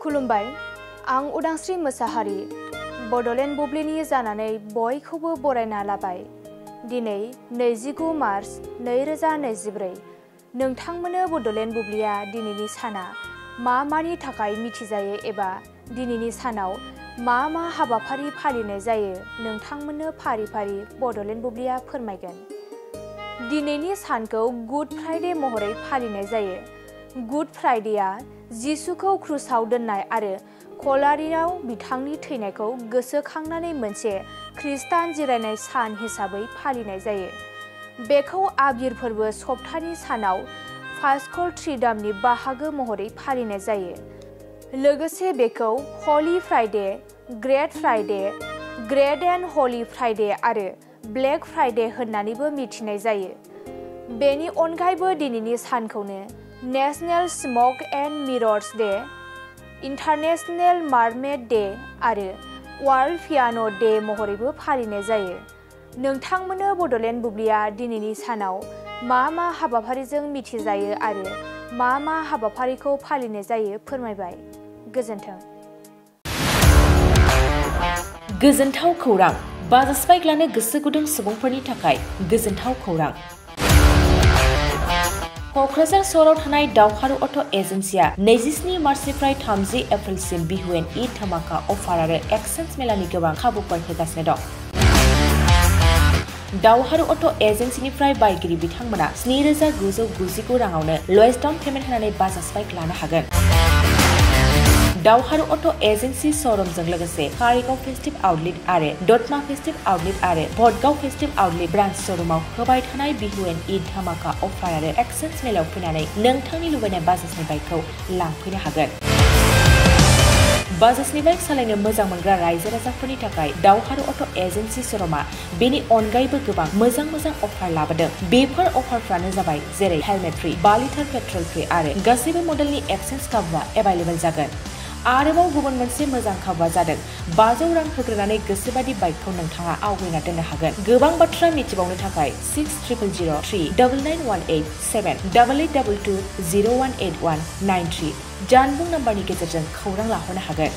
खुलुमबाय आं उदांस्रि मोसाहारि बड'लेण्ड बुब्लिनि जानानै बयखौबो बरायना लाबाय। दिनै 29 मार्च 2024 नोंथांमोननो बड'लेण्ड बुब्लिया दिनैनि साना मानि थाखाय मिथिजायो एबा दिनैनि सानाव मा हाबाफारि फालिनाय जायो नोंथांमोननो फारि फारि बड'लेण्ड बुब्लिया फोरमायगोन। दिनैनि सानखौ गुड फ्राइडे महरै फालिनाय जायो। गुड फ्राइडेआ जिसुखौ क्रुसाव दोननाय आरो कलारियाव बिथांनि थैनायखौ गोसोखांनानै मोनसे खृष्टान जिरायनाय सान हिसाबै फालिनाय जायो। बेखौ आबिर फोरबो सप्तानि सानाव पास्कल ट्रिडामनि बाहागो महरै फालिनाय जायो। लोगोसे बेखौ holy Friday, great Friday, great and holy Friday आरो ब्लेक फ्राइडे होननानैबो मिथिनाय जायो। बेनि अनगायैबो दिनैनि सानखौनो national smoke and mirrors day, international mermaid day आरो वर्ल्ड पियानो डे महरैबो फालिनाय जायो। नोंथांमोननो बड'लेण्ड बुब्लिया दिनैनि सानाव मा हाबाफारिजों मिथिजायो आरो मा हाबाफारिखौ फालिनाय जायो फोरमायबाय। गोजोन्थों। गोजोनथाव खौरां, बाजाज बाइक लानो गोसो गुदुं सुबुंफोरनि थाखाय गोजोनथाव खौरां। क'क्राझार सहराव थानाय दावहारु अट' एजेन्सिया 27 मार्चनिफ्राय 30 एप्रिलसिम बिहु एन्ड ईद धामाका अफार आरो एक्सचेन्ज मेलानि गोबां खाबुफोर होगासिनो दं। दावहारु अट' एजेन्सिनिफ्राय बायगिरि बिथांमोना 7,999 राङावनो लवेस्ट डाउन पेमेन्ट होनानै बाजाज बाइक लानो हागोन। दावहारु अट' एजेन्सि श'रुमजों लोगोसे कारिगाव फेस्टिभ आउटलेट आरो दतमा फेस्टिभ आउटलेट आरो भटगाव फेस्टिभ आउटलेट ब्रान्च श'रुमाव होबाय थानाय बिहु एन्ड ईद धामाका अफार आरो एक्सचेन्ज मेलायाव फैनानै नोंथांनि लुबैनाय बाजाजनि बाइकखौ लांफैनो हागोन। बाजाजनि बाइक सालायनो मोजां मोनग्रा रायजो राजाफोरनि थाखाय दावहारु अट' एजेन्सि श'रुमा बेनि अनगायैबो गोबां मोजां अफार लाबोदों। बेफोर अफारफ्रानो जाबाय जेरै helmet free, 2 litre petrol free आरो गासैबो मडेलनि एक्सचेन्ज खाबुआ एभेलेबल जागोन। आरोबाव गुबुन मोनसे मोजां खाबुआ जादों 500 रां होग्रोनानै गोसोबादि बाइकखौ नोंथाङा आवगायना दोननो हागोन। गोबां बाथ्रा मिथिबावनो थाखाय 600039878822018193 जानबुं नाम्बारनि गेजेरजों खौरां लाहरनो हागोन।